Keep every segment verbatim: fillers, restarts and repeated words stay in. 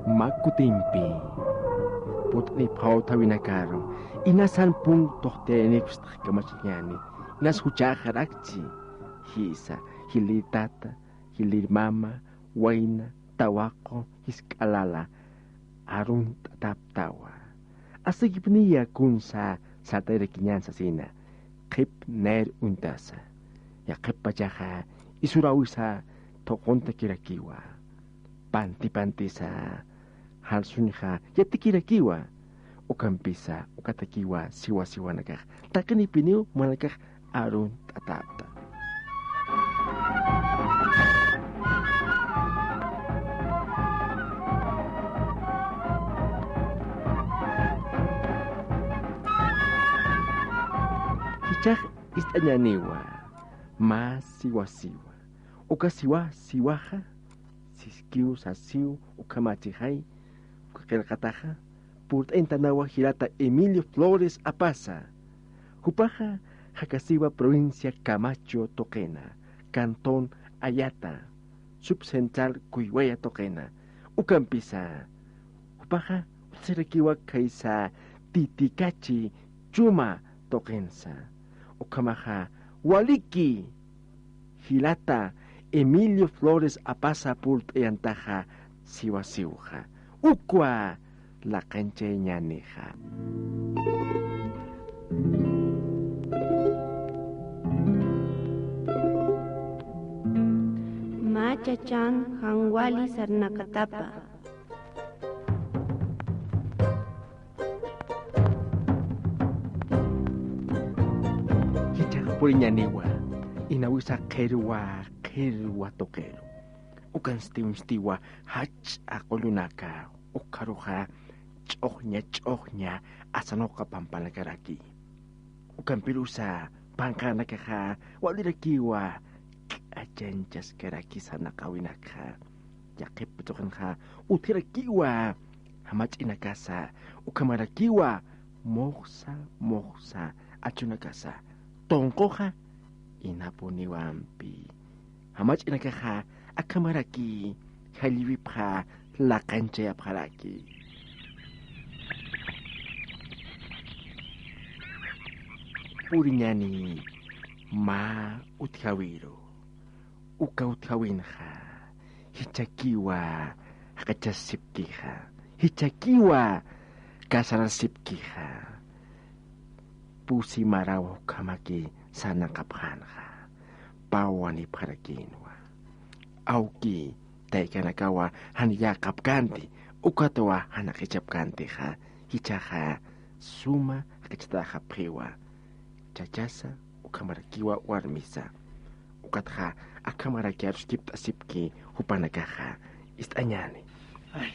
Mä kutimpi purt'anipxaw uthawinakaru, inasan pun tuqt'ayanipxstx kamachiñäni, inas juchäxarakchi, jisa, jilïr tata, jilïr mama, wayna, tawaqu, jisk'a lala, arunt'ataptawa. Asakipniya kunsa sartayarakiñän sasina, qhip nayr uñtasa. Yaqhip pachaxa isuräwisa thuquntakirakiwa. Panti pantisa jalsuñxa yatikirakiwa. Ukampisa ukatakiwa siwa siwanakax, taqinipiniw jumanakax arunt'atäpta. Jichhax ist'añäniwa mä siwa siwa. Uka siwa siwaxa siskiw sasiw ukhamachixay, uka qillqataxa purt'añtanawa jilata Emilio Flores Apaza. Jupaxa jakasiwa provincia Camacho tuqina, cantón Ayata, subcentral Cuywaya tuqina. Ukampisa jupaxa utjasirakiwa khaysa Titicachi Chuma tuqinsa. Ukhamaxa waliki jilata Emilio Flores Apaza purt'ayantaxa siwa siwxa. Ukwa laqanchayañänixa. Mä chachan jan wali sarnaqatapa. Jichhax puriñäniwa, inawisa qhirwa qhirwa tuqiru. Ukansti uñstiwa jach'a qullunaka, ukharuxa ch'uxña ch'uxña asanuqa pampanakaraki. Ukampirusa panqanakaxa walirakiwa k'achanchaskaraki sarnaqäwinakxa. Yaqhip tuqinxa utjirakiwa jamach'inakasa, ukhamarakiwa muxsa muxsa achunakasa, tunquxa inapuniwampi. Jamach'inakaxa akhamaraki jalliwipxa laqanchayapxaraki. Puriñäni mä utjawiru. Uka utjawinxa jichhakiwa jaqachasipkixa, jichhakiwa casarasipkixa. Pusi maraw ukhamaki sarnaqapxänxa, pä wanipxarakïnwa. Awki taykanakawa jan yäqapkänti, ukatwa jan jaqachapkäntixa, jichhaxa suma jaqachataxapxiwa. Chachasa ukhamarakiwa warmisa. Ukatxa akhamaraki aruskipt'asipki jupanakaxa, ist'añäni. Ay,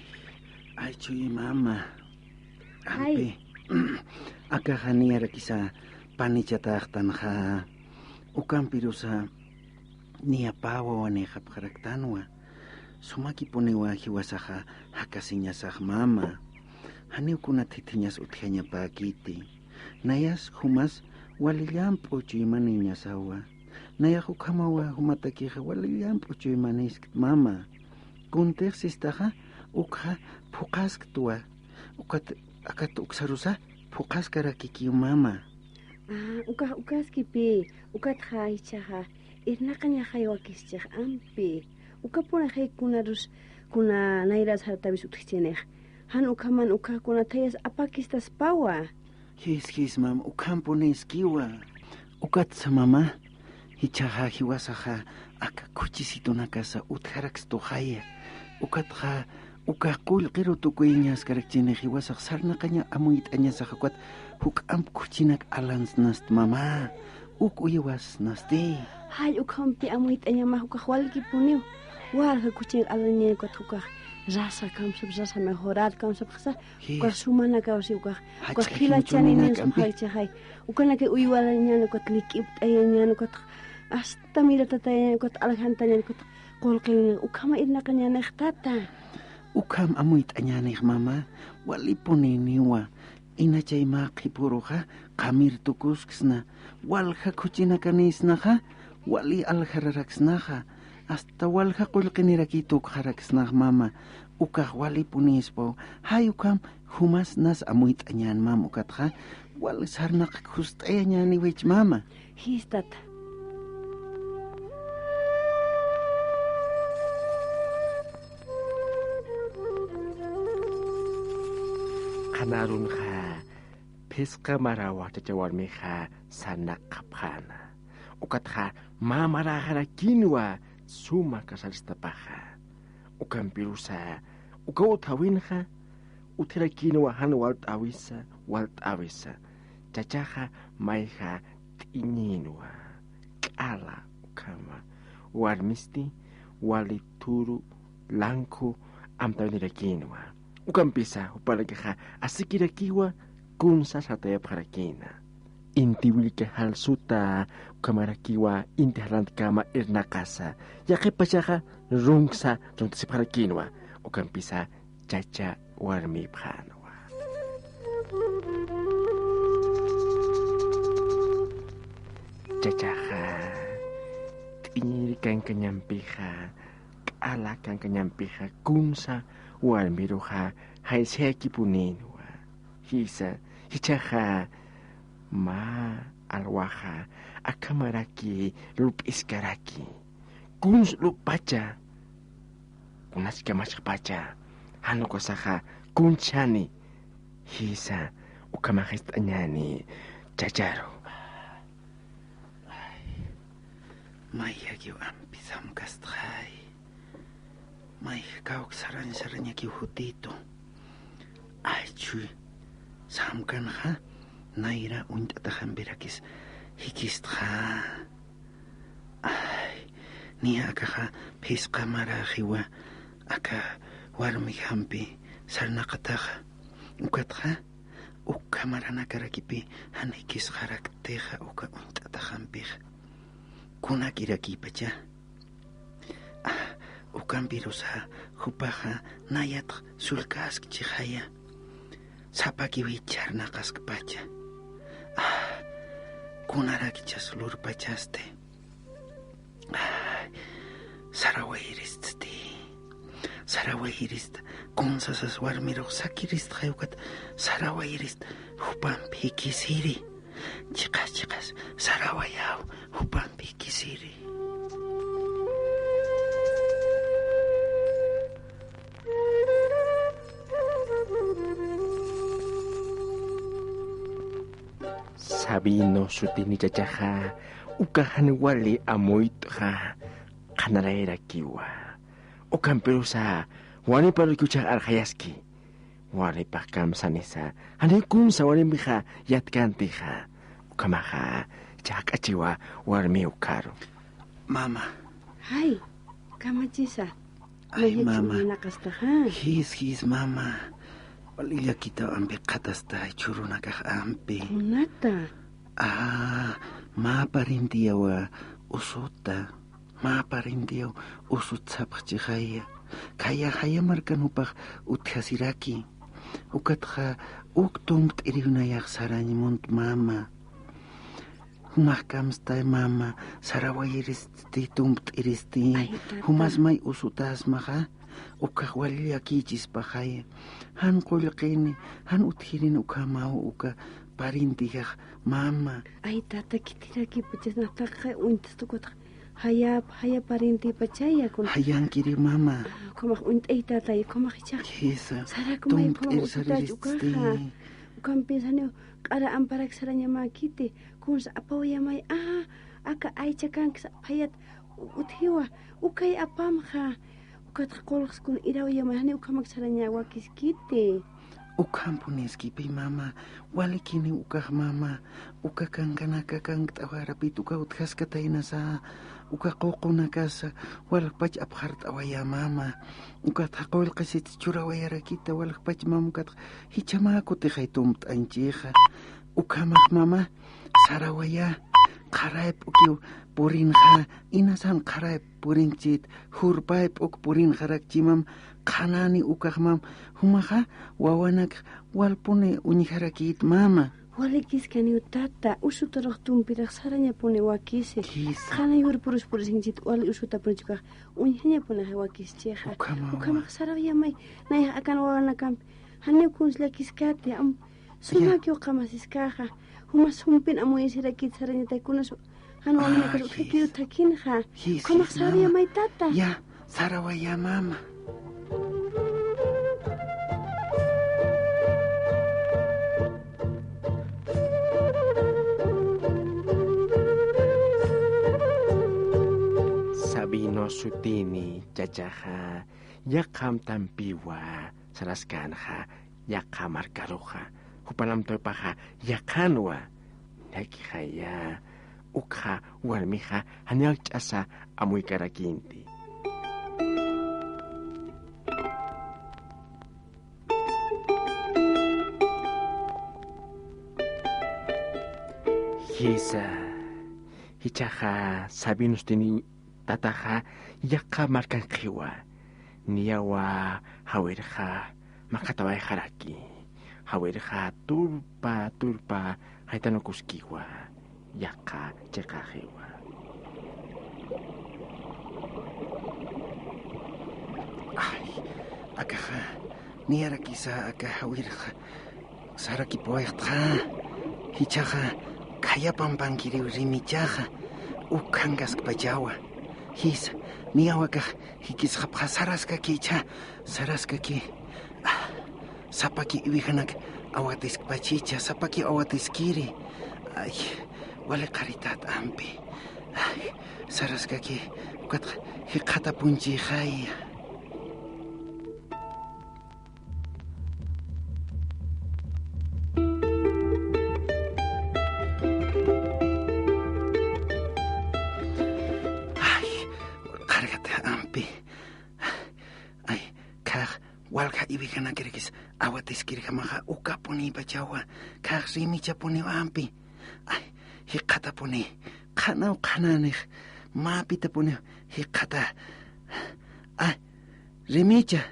ay, chuy mama. Ay. Ampi. Akaxa niyarakisa panichataxtanxa. Ukampirusa niya pä wawanïxapxaraktanwa. Sumakipuniwa jiwasaxa jakasiñasax mama. Janiw kuna thithiñas utjañapäkiti. Nayas jumas wali llamp'u chuymanïñasawa. Nayax ukhamawa jumatakixa wali llamp'u chuymanïskti mama. Kuntix sistaxa ukxa phuqhasktwa. Ukat, akat uksarusa phuqhaskarakikiw mama. Ah, ukax ukaskipï, ukatxa jichhaxa irnaqañaxay wakischix ampi. Ukapunixay kunarus kuna nayras sartawis utjchinix. Jan ukhaman ukxa kuna thayas apakistaspawa. Jis, jis, mama, ukhampunïskiwa. Ukatsa, mama, jichhaxa jiwasaxa aka khuchisitunakasa utjarakstuxaya. Ukatxa uka qullqiru tukuyañaskarakchinix jiwasax sarnaqaña amuyt'añasaxa ukat juk'amp khuchinak alansnast, mama. Uk uyawasnasti. Jall ukhampi amuyt'añamax ukax walikipuniw. Walja khuchinak alanñañ ukat ukax rasa kamsap, rasa mejorar kamsapxsa. Jis. Ukax sumanakawsi ukax. Ukax jach'a qhilachani jimuchuninakampi. Ninsa jaychixay. Ukanakay uywalañan ukat lik'ipt'ayañan ukat hasta miratatayañan ukat aljantañan ukat qullqin ukhama irnaqañanix tata. Ukham amuyt'añänix mama, walipunïniwa. Inachay mä qhipüruxa qamir tukusksna, walja khuchinakanïsnaxa, wali aljararaksnaxa, hasta walja qullqinirakiy tukxaraksnax mama. Ukax walipunispaw, jay ukham jumas nas amuyt'añän mama, ukatxa wal sarnaq khust'ayañäniwich mama. Jistata. Qhanarunxa phisqa marawa chacha warmixa sarnaqapxäna. Ukatxa mä maräxarakinwa suma kasaristapaxa. Ukampirusa uka utjäwinxa utjirakinwa jan walt'äwisa, walt'äwisa. Chachaxa mayja t'iñinwa, k'ala ukhama warmisti wali thuru lankhu amtäwinirakinwa. Ukampisa jupanakixa asikirakiwa kunsa sartayapxarakïna. Inti willka jalsuta ukhamarakiwa inti jalantkama irnaqasa, yaqhip pachaxa runksa runtasipxarakïnwa. Ukampisa chacha warmipxänwa. Chachaxa t'iñir kankañampixa, k'ala kankañampixa kunsa warmiruxa jaysayakipunïnwa. Jisa, jichhaxa mä alwaxa akhamaraki lup'iskaraki. Kuns lup'pacha, kunas kamaskpacha, jan ukasaxa kunchani. Jisa, ukhamax ist'añäni chacharu. Ay, mayjakiw ampi samkastxay. Mayja kawk sarañ sarañakiw jutitu. Ay, chuy, samkanxa nayra uñt'ataxampirakis jikistxa. Ay, niya akaxa phisqa maräxiwa aka warmijampi sarnaqataxa. Ukatxa uka maranakarakipi jan jikisxaraktixa uka uñt'ataxampixa. Kunakirakïpacha. Ah, ukampirusa jupaxa nayatx sullkaskchixaya. Sapakiw jichharnaqaskpacha. Ah, kunarakichas lurpachasti. Ay, sarawayiriststi. Sarawayirist, kunsasas warmirux sakiristxay ukat sarawayirist jupamp jikisiri. Chiqas, chiqas, sarawayaw jupamp jikisiri. Sabino sutini chachaxa, uka jan wali amuyt'xa qhanarayarakiwa. Ukampirusa warmiparuki uchax arxayaski. Warmipax kamsanisa, janiw kunsa warmixa yatkantixa. Ukhamaxa chaq'achiwa warmi ukharu. Mama. Ay, kamachisa. Ay, mama. Jis, jis, mama. Wali llakitaw ampi qhatastay churunakax ampi. Kunata? Ah, mä parintiyawa usuta. Mä parintiyaw usut sapxchixaya. Khaya, jaya markan jupax utjasiraki. Ukatxa uk tumpt'iriw nayax sarañ munt mama. Jumax kamstay mama, sarawayiristi, tumpt'iristi. Ay, tata. Jumas may usutäsmaxa, ukax wali llakïchispaxaya. Jan qullqini, jan utjirini ukhamaw uka parintixax mama. Ay, tata, khitiraki, puchas, nataqa uñt'asta ukatxa. Jayap, jaya parintipachaya, kun. Jayankiri mama. Ah, ukhamax uñt'ay, tata, ukhamax ichax. Jisa. Sarakumay, ukhamax usutäch ukaxa. Ukampis janiw q'ara amparak sarañamäkiti. Kunsa apawayamay, ah, aka aycha kanksa aphayat u-, utjiwa, ukay apamxa, ukatxa qullqs kun irawayamay, janiw ukhamak sarañawakiskiti. Ukhampuniskipi mama, walikini ukax mama, uka kankanaka kankt'awarapit uka utjaskataynasa, uka ququnakasa, walpach apxart'awaya mama, ukatxa qullqisit churawayarakita, walpach mama, ukatxa jichhama kutixay tumpt'añchixa. Ukhamax mama, sarawaya, qharayp'ukiw purinxa, inasan qharayp purinchit, jurpayp'uk purinxarakchimam, qhanani ukaxmam, jumaxa, wawanak walpuni uñjarakit mama. Walikiskaniw tata, usutarux tumpirax sarañapuni wakisi. Jisa. Qhanay urpurus purisinchit wali usutapunichkax uñjañapunixa wakischixa. Ukhamawa. Ukhamax sarawayamay, nayax akan wawanakampi. Janiw kuns llakiskati, am, sumaki ukhamasiskaxa. Jumas jumpin amuyisirakit sarañatak kunas jan wawanakas utjakiw thakinxa. Jisa, ukhamax sarawayamay tata. Ya. Sarawayä mama. Sabino sutini chachaxa, yaqha amtampiwa saraskänxa, yaqha markaruxa, jupanamtawpaxa yaqhanwa, ñakixaya, ukxa warmixa janiw akch'asa amuykarakïnti. Jisa, jichhaxa Sabino sutini tataxa yaqha markankxiwa, niyawa jawirxa makhatawayxaraki, jawirxa turpa turpa jaytanukuskiwa, yaqha chiqaxiwa. Ay, akaxa, niyarakisa aka jawirxa sarakipawayxtxa, jichhaxa khaya pampankiriw rimichaxa, ukhankaskpachawa. Jisa, niyaw akax jikisxapxa saraskaki jichha, saraskaki. Ah, sapaki iwijanak awatiskpachicha, sapaki awatiskiri. Ay, wali qharitat ampi. Ay, saraskaki, ukatxa jikxatapunchixaya. Ay, qhargat ampi. Ay, khax walja iwijanakirakis awatiskirjamaxa ukapunïpachawa, khax rimichapuniw ampi. Ay, jikxatapuni, qhanaw qhananix, mä pitapuniw jikxata. Ay, rimicha,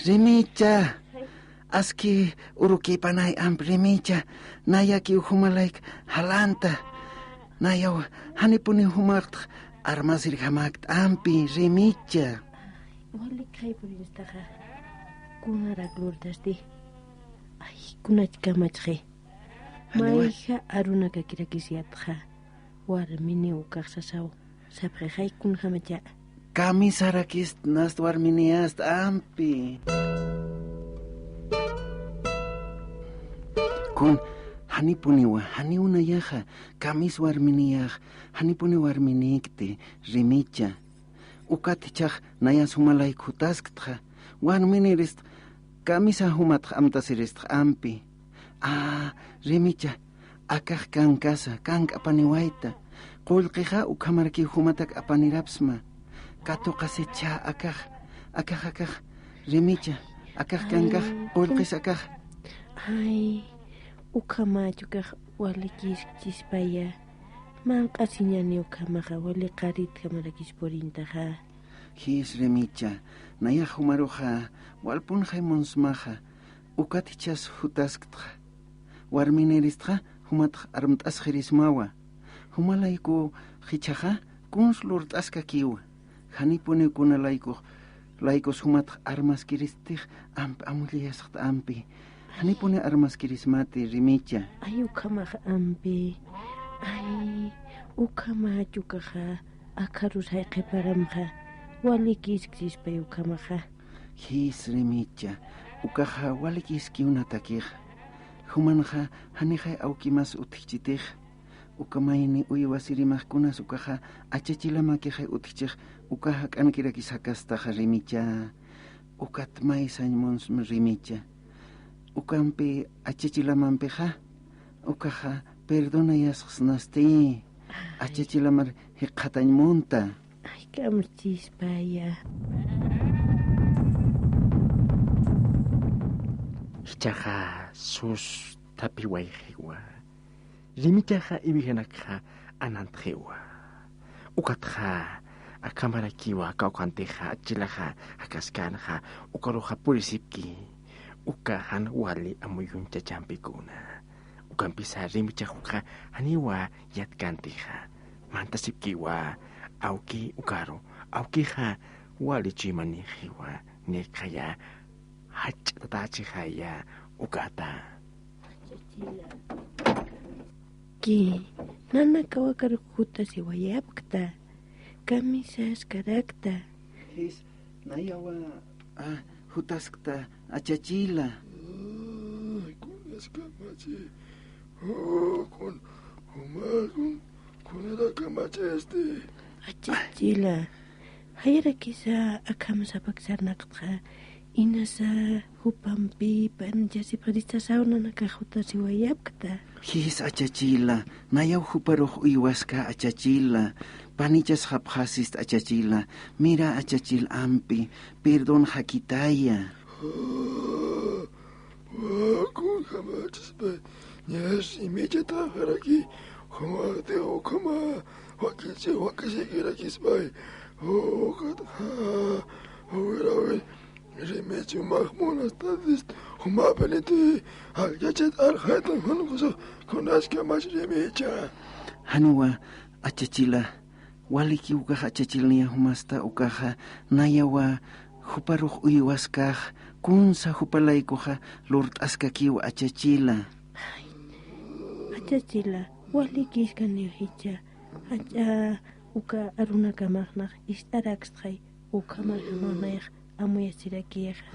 rimicha. Aski urukïpanay amp rimicha, nayakiw jumalayk jalanta. Nayaw, janipuniw jumaxtx armasirjamäkt ampi, rimicha. Wali khaypurinstaxa, kunarak lurtasti. Ay, kunachkamachxi. Mayja arunakakirakis yatxa. Warminiw ukax sasaw, sapxixay kunjamacha. Kamisarakist nast warminiyast ampi. Kun, janipuniwa, janiw nayaxa, kamis warminiyax, janipuni warminïkti, rimicha. Ukat jichhax nayas jumalayk jutasktxa, warminiristx kamisa jumatx amtasiristx ampi. A, rimicha, akax kankasa, kank apaniwayta. Qullqixa ukhamarakiw jumatak apanirapsma. Katuqasichä akax, akax, akax, rimicha, akax kankax, qullqis akax. Ay, ukhamäch ukax walikiskchispaya. Manq'asiñäni ukhamaxa, wali qharitjamarakis purintaxa. Jis rimicha, nayax jumaruxa walpunxay munsmaxa, ukat jichhas jutasktxa. Warminiristxa jumatx armt'asxirismawa. Jumalayku jichhaxa kuns lurt'askakiwa. Janipuniw kunalaykux, laykus jumatx armaskiristix amp amullayasxt ampi. Janipuni armaskirismati rimicha. Ay, ukhamax ampi. Ay, ukhamach ukaxa, akharus jayqhiparamxa, walikiskchispay ukhamaxa. Jis rimicha, ukaxa walikiskiwnatakixa. Jumanxa janixay awkimas utjchitix. Uka mayni uywasirimax kunas ukaxa achachilamakixay utjchix uka jak'ankirakis jakastaxa rimicha. Ukat maysañ munsma rimicha. Ukampi achachilamampixa, ukaxa perdonayasxsnasti. Achachilamar jikxatañ munta. Ay, kamschispaya. Jichhaxa susthapiwayxiwa. Rimichaxa iwijanakxa anantxiwa. Ukatxa akhamarakiwa kawkhantixa achilaxa jakaskänxa ukaruxa purisipki. Uka jan wali amuyun chachampi kuna. Ukampisa rimichax ukxa janiwa yatkantixa. Mantasipkiwa awki ukaru, awkixa wali chuymanixiwa, nirkxaya jach'tatächixaya ukata. Ki, nanakaw akar jutasiwayapkta, kamisaskarakta. Jis, nayawa, a, jutaskta, achachila. Ay, kunaskamachi, jukun, jumakun, kunarakamachi este. Achachila, jayarakisa akham sapak sarnaqtxa, inasa jupampi panichasipxaritsasaw nanakax jutasiwayapkta. Jis achachila, nayaw juparux uywaska achachila, panichasxapxasist achachila, mira achachil ampi, perdón jakitaya. Kunjamachispay, ñas imichataxaraki, jumati ukhama, wakichi, wakisikirakismay, ukatxa, uwirawin, rimichi umax munastadist, jumapaniti, akchachat arxaytan junkusax, kunaskamachi rimicha. Janiwa, achachila, waliki ukax achachila niya jumasta ukaxa, nayawa, juparux uywaskax, kunsa jupalaykuxa, lurt'askakiw achachila. Ay, achachila, walikïskaniw jichha, jach'a uka arunakamaxnax ist'arakstxay, ukhamarjamaw nayax amuyasirakixa.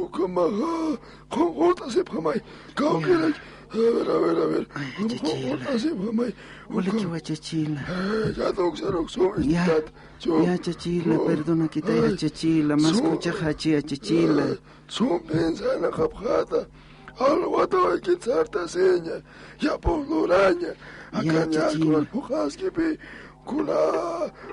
Ukhamaxa, qunqurt'asipxamay, kawkïraki, a ver, a ver, a ver, ay, achachila, qunqurt'asipxamay, walikiw achachila. Eh, ya, doctor, doctor, ya, ya, achachila, perdonakitay, ay, achachila, mas kuchaxachi, achachila. Sum piensana qhapxata, alwatawaykit sartasiña, yapux luraña, ya, akan achachila, yaskuran phuqhaskipi, kuna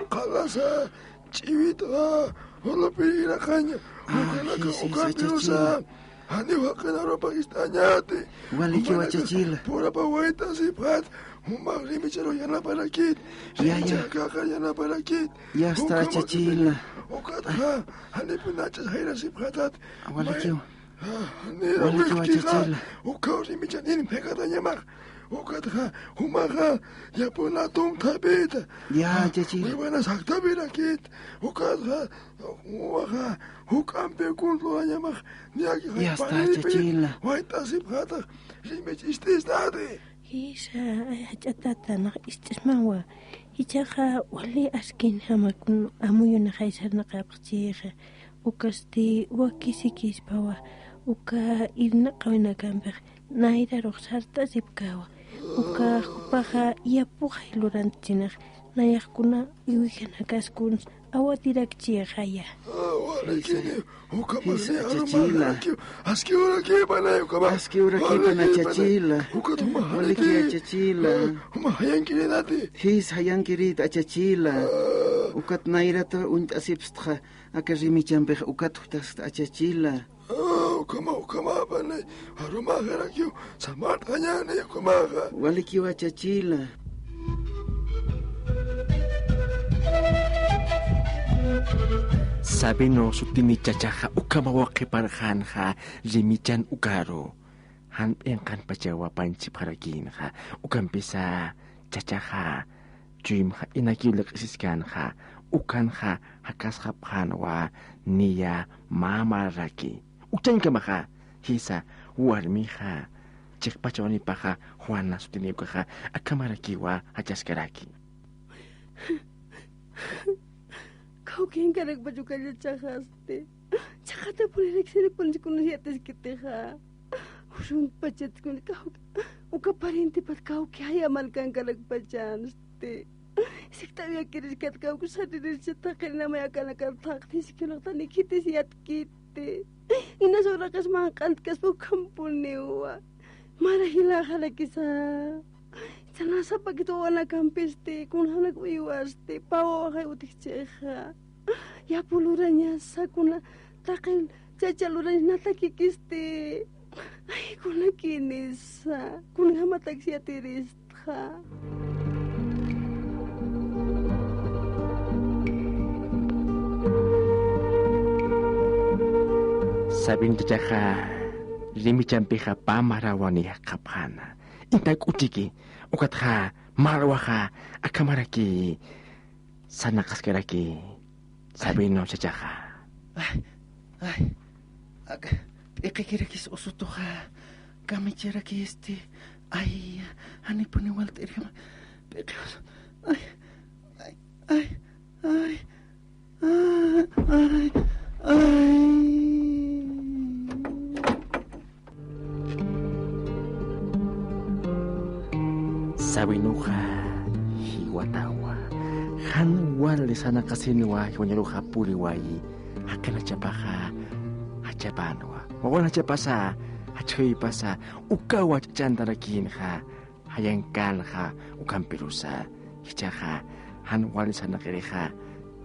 qalasa ch'iwitxa, julupi iraqaña, ay, ukanaka, jis, jis, ukapirusa, achachila, janiw jaqinarupax ist'añati, walikiw ukanaka, achachila, purapa wayt'asipxat, jumax rimicharu yanaparakit, ya, ya, rimichax kaqar yanaparakit, yasta, ukhama, achachila, ukatxa, janipinachas jayrasipxatat, walikiw. Walikiw, achachila. Ukaw rimichan irphiqatañamax. Ukatxa, jumaxa, yapuna tumthapita. Ya, achachila. Wiwanas jaktapirakit. Ukatxa, jumaxa, juk'ampi kun lurañamax. Niyaki, yasta, jayp'anipi, achachila, wayt'asipxatax. Rimich ist'istati. Jisa, ay, jach'a tata, nax ist'ismawa. Jichhaxa wali askinjama kun amuyunaxay sarnaqapxchixa. Ukasti wakisikispawa, uka irnaqawinakampix nayrarux sartasipkawa. Uka jupaxa yapuxay lurantchinax, nayax kuna iwijanakas kuns awatirakchixaya. Walikini, ukhama, jis, achachila, arumakiw, askiwrakipanay ukhama. Askiwrakipan, achachila. Ukat juma, waliki, janiki, achachila. Juma jayankirinati. Jis, jayankirit, achachila. Ukat nayrata uñt'asipstxa, aka rimichampix ukat jutasta achachila. Ukhama, ukhamapanay, arumaxarakiw, samart'añani ukhamaxa. Walikiw achachila. Sabino sutini chachaxa ukhamaw qhiparxänxa rimichan ukaru. Jan p'inqanpachaw wapanchipxarakïnxa, ukampisa chachaxa chuymxa inakiw liq'isiskänxa, ukanxa jakasxapxänwa niya mä mararaki. Ukchañkamaxa, jisa, warmixa chiqpachawanipaxa Juana sutini ukaxa akhamarakiwa jachaskaraki. Kawkïnkarakpach uka chachaxasti. Chhaqatapunirakisiripunichkunas yatiskitixa. Usuntpachatskun kawki, uka parientepat kawki jaya markankarakpachansti. Sikt'awiyakiriskat kawki sarirircha thaqhirinamay akanakar thaqhi sikiw naqtani khitis yatkiti. Inas uraqis manq'antkaspa ukhampuniwa. Mara jilaxarakisa. Chanasapakit wawanakampisti, kunjanak uywasti, pä wawaxay utjchixa. Yapu lurañasa kuna taqi chacha lurañas natakikisti. Ay, kunakïnisa, kunjamatakis yatiristxa. Sabin chachaxa rimichampixa pä marawani jakxapxäna. intak uchiki, ukatxa marwaxa akhamaraki sarnaqaskaraki Sabino chachaxa. Ay, ay, aka, p'iqikirakis usutuxa, kamichirakisti, ay, janipuni walt'irjama, p'iqi usu, ay, ay, ay, ay, ay, ay, ay. Sabinuxa jiwatawa. Jan wali sarnaqasinwa jiwañaruxa puriwayi. Jaqinachapaxa jachapanwa. Wawanachapasa, jachjuypasa, ukawa ch'achantarakïnxa, jayankanxa, ukampirusa. Jichhaxa, jan wali sarnaqirixa,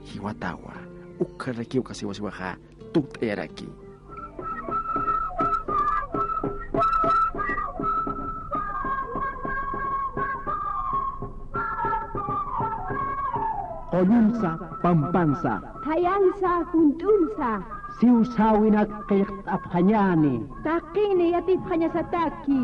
jiwatawa. Ukharaki uka siwa siwaxa, tukt'ayaraki. Qullunsa, pampansa. Thayansa, junt'unsa. Siwsäwinak qillqt'apxañäni. Taqini yatipxañasataki.